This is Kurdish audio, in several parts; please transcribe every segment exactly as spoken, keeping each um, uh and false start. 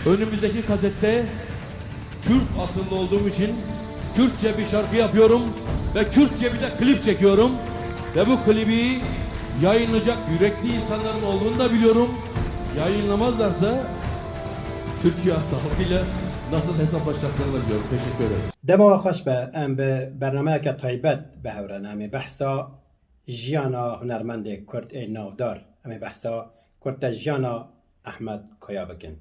Önümüzdeki kasette Kürt asıllı olduğum için Kürtçe bir şarkı yapıyorum ve Kürtçe bir de klip çekiyorum. Ve bu klibi yayınlayacak yürekli insanların olduğunu da biliyorum. Yayınlamazlarsa Türkiye halkıyla nasıl hesaplaşacaklarını da biliyorum. Teşekkür ederim. Dema we xweş be, em bi bernameyeke taybet bi hev re ne. Em ê behsa jiyana hunermendê Kurd ê navdar, em ê behsa kurtejiyana Ehmed Kaya bikin.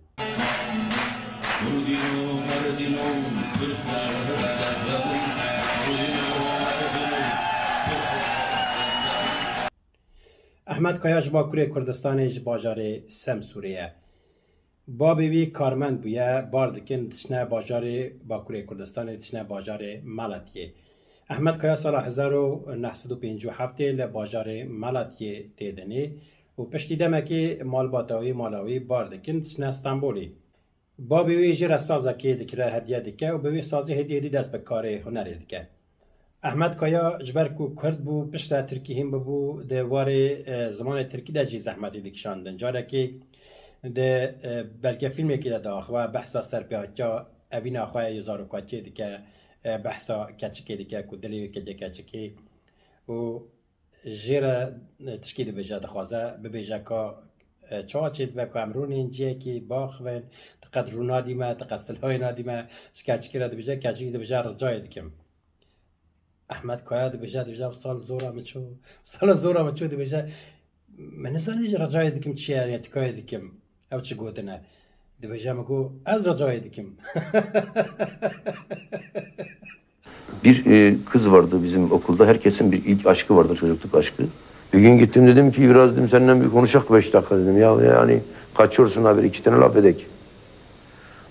Ehmed Kaya ji Bakurê Kurdistanê, ji bajarê Semsûrê ye. Babê wî karmend bûye, bar dikin, diçine bajarê Bakurê Kurdistanê, diçine bajarê Malatiyê. Ehmed Kaya sala hezar û neh sed û pêncî û heftê li bajarê Malatiyê tê dinê û piştî demekê malbata wî, mala wî bar dikin, diçine Stenbolê. Babê wî jê re sazekê dikire, hediye dike û bi wî sazî hêdî hêdî dest bi karê hunerê dike. Ehmed Kaya ji ber ku Kurd bû, piştre Tirkî hîn bibû, di warê, e, zimanê Tirkî de jî zehmetî dikişandin. Carekê di, e, belkefîlmekê de diaxive, behsa serpêhatiya evîna xwe yê zarokatiyê dike, e, behsa keçikê dike ku dilê wê ketiye keçikê û jê re, e, tişkî dibêje, dixwaze bibêje ka, e, çawa çêdibe ku em rûnên ciyekî baxivin, ti qet rû nadî me, ti qet silahê nadî me, ji keçikê re dibêje, keçikî dibêje ricayê dikim. Ehmed Kaya dibêje, dibêje, "Sal zora min çû, sal zora min çû," dibêje, "Min nizanî ricayê dikim çi ye, yani tikayê dikim." Ew çi gotine? Dibêje, "Min got, ez ricayê dikim." Bir e, kız vardı bizim okulda. Herkesin bir ilk aşkı vardır, çocukluk aşkı. Bir gün gittim, dedim ki, "Biraz," dedim, "senden bir konuşak beş dakika," dedim. "Ya, yani kaçıyorsun abi, iki tane laf edek."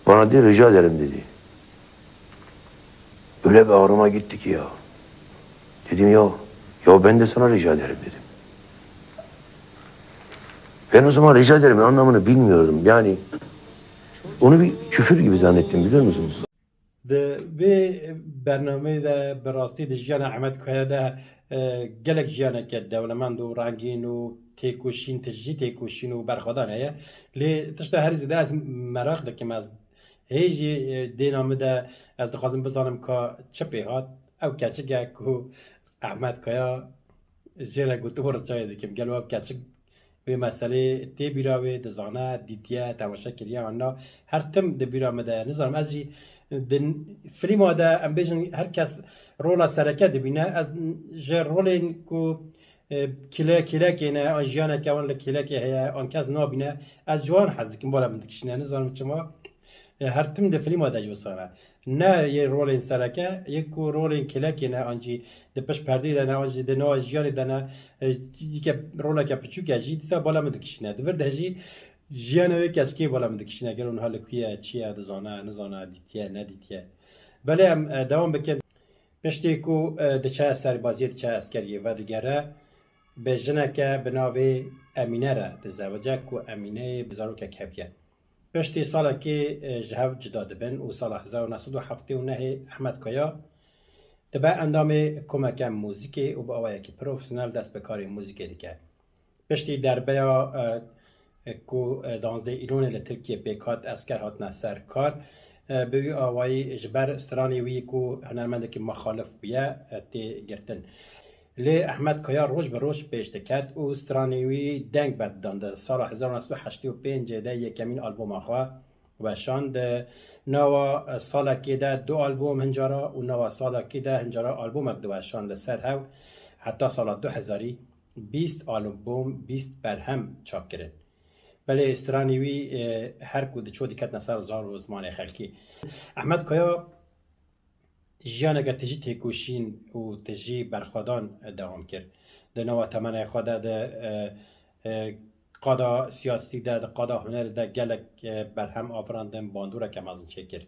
Bana dedi, "Rica ederim," dedi. Öyle bir ağrıma gitti ki ya. Dedim ya, "Ya ben de sana rica ederim," dedim. Ben o zaman rica ederim anlamını bilmiyordum. Yani onu bir küfür gibi zannettim, biliyor musun? Di vê bernameyê de bi rastî di jiyana Ehmed Kaya de, e, gelek jiyaneke dewlemend û rengîn û têkoşîn, tijî têkoşîn û berxwedan heye. Lê tişta herî zêde ez meraq dikim, ez hê jî, e, dêna min de ez dixwazim bizanim ka çi pê hat. Ew keçik e ku Ehmed Kaya jê re gotibû ricayê dikim. Gelo ev keçik vê meselê tê bîra wê, dizane, dîtiye, temaşe kiriye an na? Her tim di bîra min de ye. Nizanim, ez jî di filma de, em bêjin, her kes rola sereke dibîne. Ez ji rolên ku, e, kile-, kêlekê ne, an jiyaneke wan li kêlekê heye, an kes nabîne, ez ji wan hez dikim, bala min dikişîne. Nizanim çima. E, her tim di filma de jî wisa ne. Ne yê rolên sereke, yê ku rolên kêlekê ne, an jî di pişt perdeyê de ne, an jî di nava jiyanê de ne, e, yeke roleke piçûk e jî, dîsa bala min dikişîne. Di vir de jî jiyana wê keçikê bala min dikişîne. Gelo niha li ku ye, çi ye, dizane, nizane, dîtiye, nedîtiye. Belê em, e, dewam bikin. Piştî ku, e, diçe serbaziyê, diçe eskeriyê vedigere, bi jineke bi navê Emîne re dizewice ku Emîneyê bi zarokek hebiye. Piştî salekê, e, ji hev cuda dibin û sala hezar û neh sed û heftê û nehê Ehmed Kaya dibe endamê komeke muzîkê û bi awayekî profesyonel dest bi karê muzîkê dike. Piştî derbeya, e, ku, e, danzdeh Îlonê li Tirkiyê pêk hat, esker hatine ser kar, e, bi wî awayî ji ber stranê wî ku hunermendekî mixalif bûye, e, tê girtin. Lê Ehmed Kaya roj bi roj pêş diket û stranê wî deng bedidan. Di sala hezar û neh sed û heştê û pêncê de yekemîn albûma xwe weşand. Di nava salekê de du albûm hincara û nava salekê de hincara albûmek diweşand li ser hev. Heta sala du hezarî bîst albûm, bîst berhem çap kirin. Belê stranê wî, e, her ku diçû diketine ser zar û zimanê xelkî. Ehmed Kaya jiyaneke tijî têkoşîn û tijî berxwedan dewam kir. Di nava temenê xwe de, di, e, e, qada siyasî de, di qada hunerê de gelek, e, berhem afirandin, bandoreke mezin çêkir.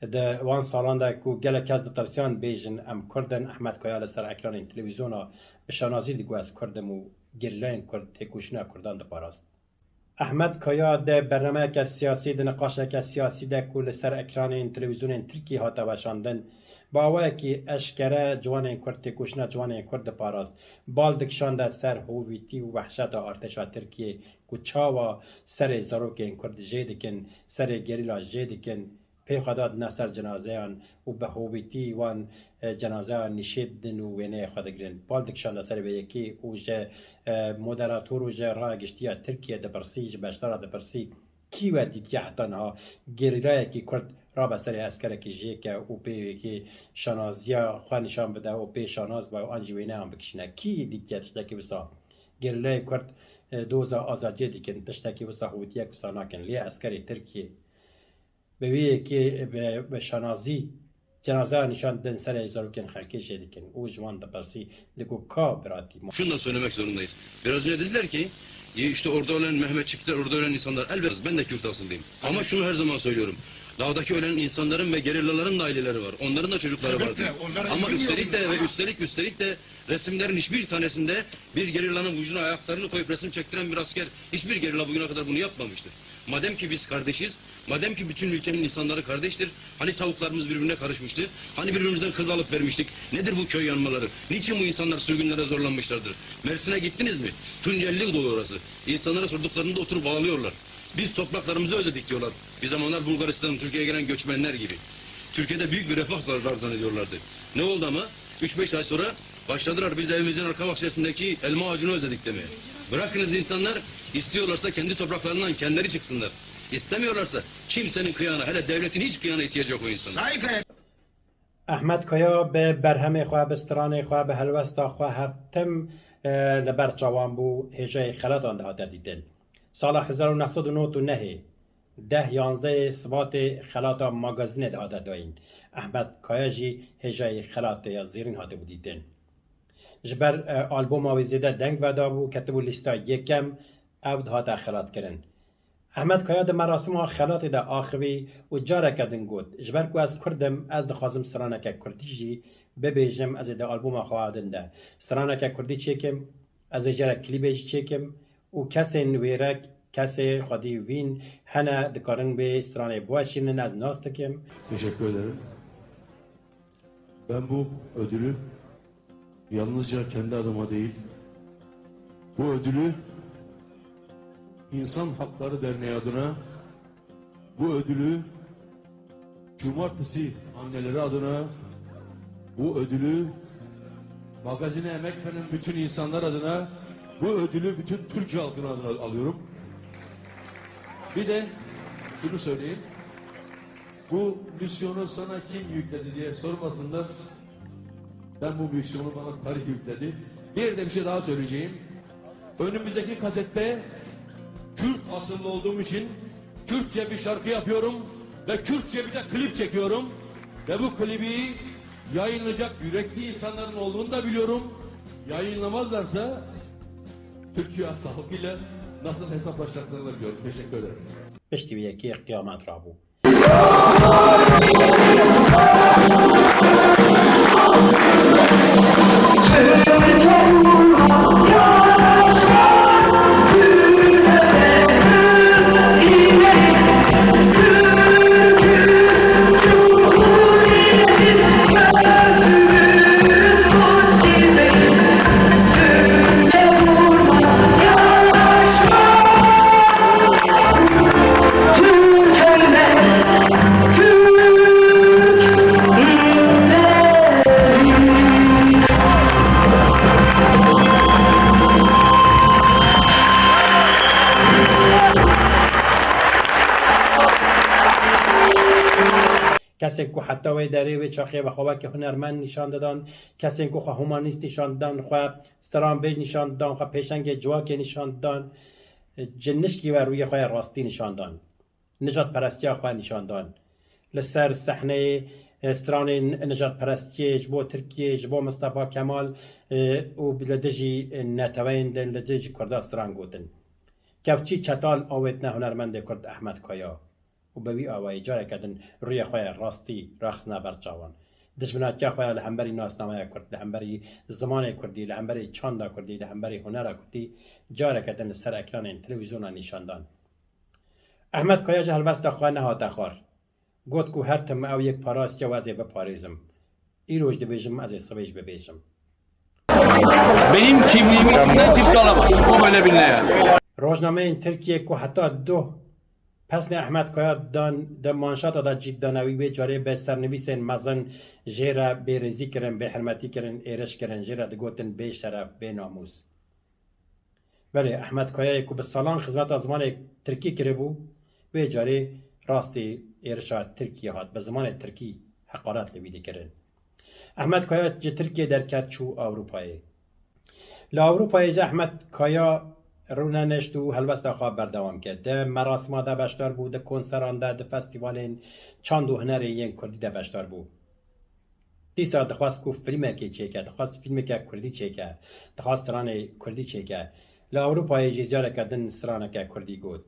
Di wan salan de ku gelek kes ditirsiyan bêjin, "Em Kurd in", Ehmed Kaya li ser ekranên televîzyona bi şanazî digot, "Ez Kurd im" û gerîlayên Kurd, têkoşîna Kurdan diparast. Ehmed Kaya di bernameyeke siyasî, di niqaşeke siyasî de ku li ser ekranên televîzyonên Tirkî hate weşandin, Bi awayekî eşkere ciwanên Kurd têkoşîna ciwanên Kurd diparast. Bal dikişande ser hovîtî û wehşeta artêşa Tirkiyê ku çawa serê zarokên Kurd jê dikin, serê gerîla jê dikin, pê xwe dadine ser cenazeyan û bi hovîtî wan, e, cenazeyan nîşê didin û wêneyê xwe digirin. Bal dikişande ser vê yekê û ji, e, moderator û ji raya giştî ya Tirkiye dipirsî, ji beşdara dipirsî, kî we dîtiye heta niha gerîlayekî Kurd rabe serê eskerekî jê ke û pê yekê şanaziya xwe nîşan bide û pê şanaz be û an jî wêneyan bikişîne? Kî dîtiye tiştekî wisa? Gerîlayê Kurd, e, doza azadiyê dikin, tiştekî wisa hûtiyek wisa nakin. Lê eskerê Tirkiyê bi vê yekê, bi, bi şanazî cenazeya nîşan didin serê zarokên xelkê jê dikin û ji wan dipirsî, digo ka biratî ma? Şunu da söylemek zorundayız. Biraz önce dediler ki, e, işte orada ölen Mehmetçikler, orada ölen insanlar. Elbette ben de Kürt asıllıyım. Ama şunu her zaman söylüyorum. Dağdaki ölen insanların ve gerillaların da aileleri var. Onların da çocukları vardır. Ama üstelik de ve üstelik, üstelik de resimlerin hiçbir tanesinde bir gerillanın vücuduna ayaklarını koyup resim çektiren bir asker, hiçbir gerilla bugüne kadar bunu yapmamıştır. Madem ki biz kardeşiz, madem ki bütün ülkenin insanları kardeştir, hani tavuklarımız birbirine karışmıştı, hani birbirimizden kız alıp vermiştik, nedir bu köy yanmaları? Niçin bu insanlar sürgünlere zorlanmışlardır? Mersin'e gittiniz mi? Tunceli'de dolu orası. İnsanlara sorduklarında oturup ağlıyorlar. Biz topraklarımızı özledik diyorlar. Bir zamanlar Bulgaristan'dan Türkiye'ye gelen göçmenler gibi. Türkiye'de büyük bir refah var zannediyorlardı. Ne oldu ama? Üç beş ay sonra başladılar biz evimizin arka bahçesindeki elma ağacını özledik demeye. Bırakınız insanlar istiyorlarsa kendi topraklarından kendileri çıksınlar. İstemiyorlarsa kimsenin kıyağına, hele devletin hiç kıyağına ihtiyacı yok o insanların. Ahmet Kaya bi berhemê xwe, bi stranê xwe, bi helwesta xwe her tim, e, li ber çavan bû, hêjayê xelatan dihate dîtin. Sala hezar û neh sed û nod û nehê, deh yanzdehê Sibatê xelata magazînê dihate dayîn. Ehmed Kaya jî hêjayê xelatê ya zêrîn hatibû dîtin. Ji ber, e, albûma wî zêde deng vedabû, ketibû lîsta yekem, ew dihate xelatkirin. Ehmed Kaya di merasîma xelatê de axivî û careke din got, ji ber ku ez Kurd im, ez dixwazim straneke Kurdî jî bibêjim, ez ê di albûma xwe din de straneke Kurdî çêkim, ez ê jê re klîbê jî çêkim û kesên wêrek, kesê xwedî wîn hene dikarin wê stranê biweşînin, ez nas dikim. Teşekkür ederim. Ben bu ödülü yalnızca kendi adıma değil, bu ödülü İnsan Hakları Derneği adına, bu ödülü Cumartesi anneleri adına, bu ödülü magazine emek veren bütün insanlar adına, bu ödülü bütün Türkiye halkının adına alıyorum. Bir de şunu söyleyeyim. Bu misyonu sana kim yükledi diye sormasınlar. Ben bu misyonu bana tarih yükledi. Bir de bir şey daha söyleyeceğim. Önümüzdeki kasette Kürt asıllı olduğum için Kürtçe bir şarkı yapıyorum ve Kürtçe bir de klip çekiyorum. Ve bu klibi yayınlayacak yürekli insanların olduğunu da biliyorum. Yayınlamazlarsa Türkiye halkıyla nasıl hesaplaşacaklarını da biliyorum. Teşekkür ederim. Piştî vê yekê qiyamet rabû. Kesên ku heta wê derê wê çaxê ve xwe weke hunermend nîşan didan, kesên ku xwe humanîst nîşan didan, xwe stranbêj nîşan didan, xwe pêşengê civakê nîşan didan, ji nişkî ve rûyê xwe yê rastî nîşan dan. Nijadperestiya xwe nîşan dan. Li ser sehneyê, e, stranên nijadperestiyê ji bo Tirkiyê, ji bo Mistefa Kemal, e, û li dijî neteweyên din, li dijî Kurda stran gotin. Kevçî Çetal awêtine hunermendê Kurd Ehmed Kaya û bi wî awayî careke din rûyê xwe yê rastî raxistine ber çavan. Dijminatiya xwe ya li hemberî nasnameya Kurd, li hemberî zimanê Kurdî, li hemberî çanda Kurdî, li hemberî hunera Kurdî careke din li ser ekranên televîzyona nîşan dan. Ehmed Kaya ji helwesta xwe nehate xwar. Got ku her tim ew yek parastiye û ez ê biparêzim. Îroj dibêjim, ez ê sibê jî bibêjim. Benim kimliğimi kimden kimse alamaz. Bu böyle bilinir yani. Rojnameyên Tirkiyê ku heta duh pesnê Ehmed Kaya dan de manşata de cî dane wî, wê carê bi sernivîsên mezin jê re bêrêzî kirin, bêhirmetî kirin, êriş kirin, jê re digotin bêşeref, bênamûs. Belê, Ehmed Kayayê ku bi salan xizmeta zimanê tirkî kiribû, wê carê rastî êrişa Tirkiyê hat, bi zimanê tirkî heqaret li wî dikirin. Ehmed Kaya ji Tirkiyê derket çû Ewropayê. Li Ewropayê jî Ehmed Kaya rûnenişt û helwesta xwe berdewam kir. Di merasima de beşdar bû, di konseran de, di festîvalên çand û hunerê yên kurdî de beşdar bû. Dîsa dixwest ku fîlmekê çêke, dixwest fîlmeke kurdî çêke, dixwest stranê kurdî çêke. Li Ewropayê jî careke din straneke kurdî got.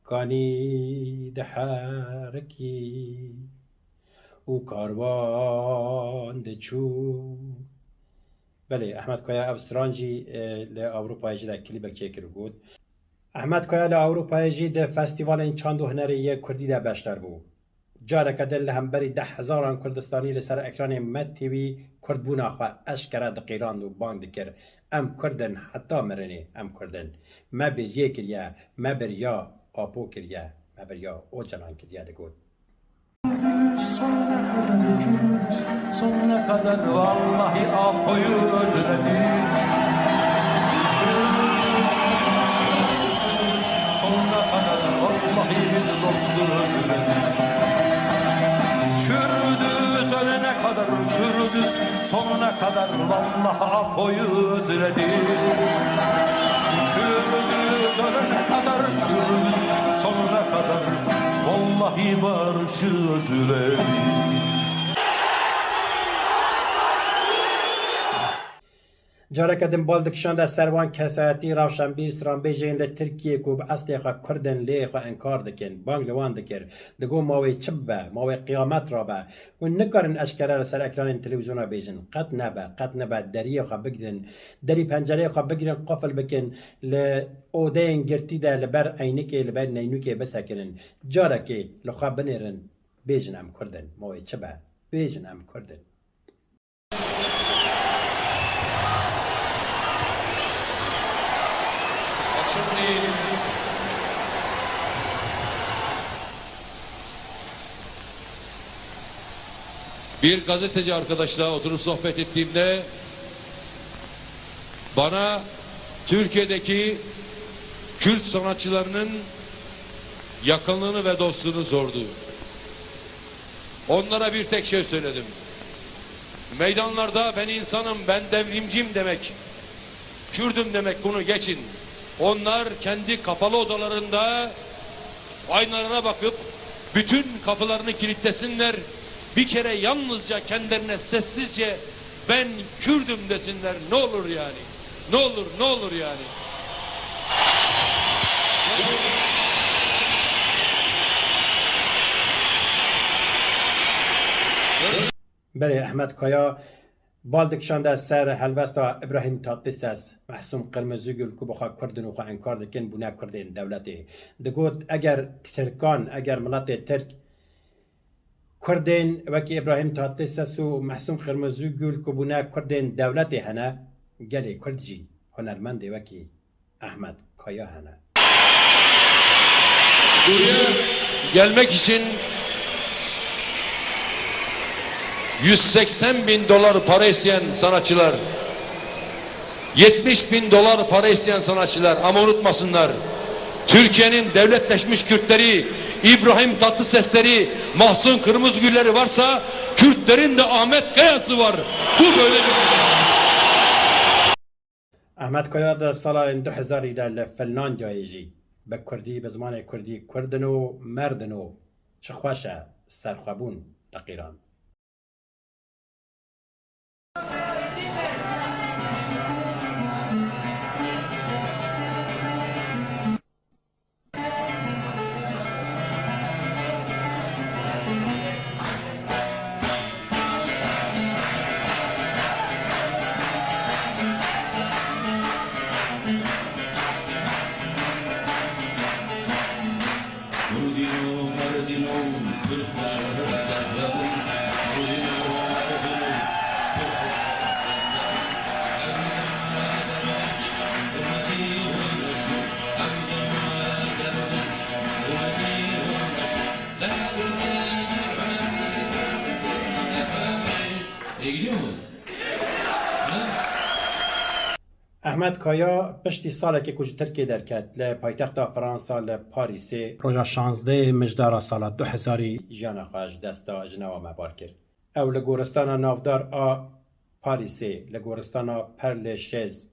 Kanî diherikî û karwan diçû. Belê, Ehmed Kaya ev stran jî, e, li Ewropayê jî de klîbek çêkir û got. Ehmed Kaya li Ewropayê jî di festîvalên çand û hunerê yê kurdî de beşdar bû. Careke din li hemberî deh hezaran Kurdistanî li ser ekranê Med T V kurdbûna xwe eşkere diqîrand û bang dikir, Em kurd in, heta mirinê em kurd in. Me bêriyê kiriye, me bêriya Apo kiriye, me bêriya Ocalan kiriye, digot. Sonuna kadar Kürdüz, sonuna kadar vallahi Apo'yu özledik. Sonuna kadar vallahi biz dostu özledik. Kürdüz, ölene kadar Kürdüz, sonuna kadar vallahi Apo'yu özledik. Kürdüz, ölene kadar Kürdüz, sonuna kadar vallahi barışı özledik. Careke din bal dikişande ser wan kesayetî, rewşenbîr, stranbêjên li Tirkiyê ku bi eslê xwe kurd in, lê xwe inkar dikin, bang li wan dikir. Digot, ma wê çi bibe, ma wê qiyamet rabe. Hûn nikarin eşkere li ser ekranên televîzyona bêjin. Qet nebe, qet nebe, deriyê xwe bigrin, derî pencereyê xwe bigrin, qufil bikin, li odeyên girtî de li ber eynikê, li ber neynûkê bisekinin. Carekê li xwe binêrin, bêjin, Em kurd in. Ma wê çi be? Bêjin, Em kurd in. Bir gazeteci arkadaşla oturup sohbet ettiğimde bana Türkiye'deki Kürt sanatçılarının yakınlığını ve dostluğunu sordu. Onlara bir tek şey söyledim. Meydanlarda "Ben insanım, ben devrimciyim" demek, "Kürdüm" demek, bunu geçin. Onlar kendi kapalı odalarında aynalara bakıp bütün kapılarını kilitlesinler. Bir kere yalnızca kendilerine sessizce "Ben Kürdüm" desinler. Ne olur yani. Ne olur, ne olur yani. Belê, Ehmed Kaya bal dikişande ser helwesta Îbrahîm Tatlises, Mehsûm Qirmizîgul ku bi xwe kurd in û xwe inkar dikin, bûne kurdên dewletê. Digot, eger Tirkan, eger miletê Tirk kurdên wekî Îbrahîm Tatlises û Mehsûm Qirmizîgul ku bûne kurdên dewletê hene, gelê kurd jî hunermendê wekî Ehmed Kaya hene. Buraya gelmek için yüz seksen bin dolar para isteyen sanatçılar, yetmiş bin dolar para isteyen sanatçılar, ama unutmasınlar, Türkiye'nin devletleşmiş Kürtleri, İbrahim Tatlısesleri, Mahsun Kırmızıgülleri varsa Kürtlerin de Ahmet Kaya'sı var. Bu böyle bir Ehmed Kaya di sala du hezarî de li Finlandiyayê jî bi kurdî, bi zimanê kurdî, Kurd in û merd in û çi xweş e, serxwebûn diqîrand. Kurdîno, merdîno, Tirk ve şehir serve bûn. Ehmed Kaya piştî salekê ku ji Tirkiyê derket, li paytexta Fransa li Parîsê roja şazdehê mijdara sala du hezarî jiyana xwe ji desta jinewa me bar kir. Ew li goristana navdar a Parîsê, li goristana Père Lachaise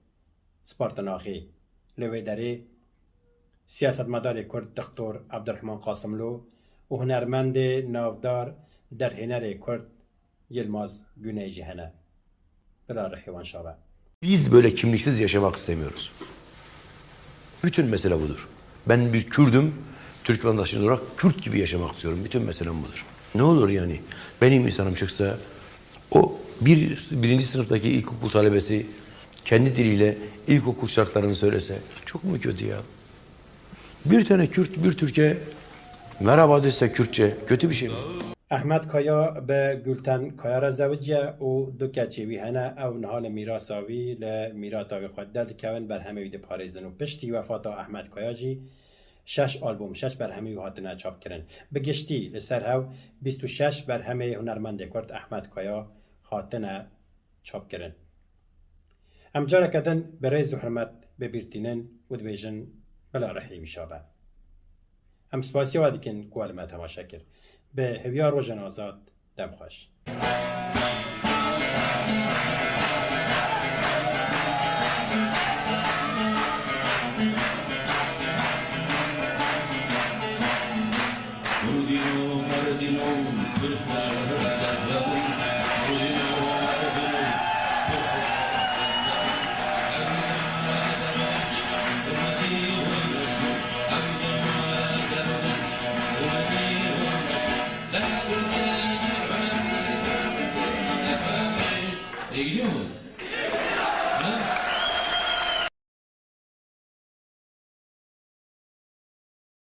Spartanaxê, li wê derê siyasetmedarê Kurd Doktor Abdurrahman Qasimlo û hunermendê navdar derhênerê Kurd Yilmaz Güney jî hene. Bila rihê wan şa be. Biz böyle kimliksiz yaşamak istemiyoruz. Bütün mesele budur. Ben bir Kürdüm, Türk vatandaşı olarak Kürt gibi yaşamak istiyorum. Bütün meselem budur. Ne olur yani? Benim insanım çıksa, o bir, birinci sınıftaki ilkokul talebesi kendi diliyle ilkokul şarkılarını söylese, çok mu kötü ya? Bir tane Kürt, bir Türk'e merhaba dese Kürtçe, kötü bir şey mi? Ehmed Kaya bi Gulten Kaya re zewiciye û du keçê wî hene. Ew niha li mîrasa wî, li mîrata wî xwe derdikevin, berhemê wî diparêzin û piştî wefata Ehmed Kaya jî şeş albûm, şeş berhemê wî hatine çapkirin. Bi giştî li ser hew bîst û şeş berhemê hunermendê Kurd Ehmed Kaya hatine çapkirin. Em careke din bi rêz û hurmet bi bîr tînin û dibêjin, bila rihê wî şa be. Em spasiya we dikin ku we li me temaşe kir. Bi hêviya rojên azad, dem xweş.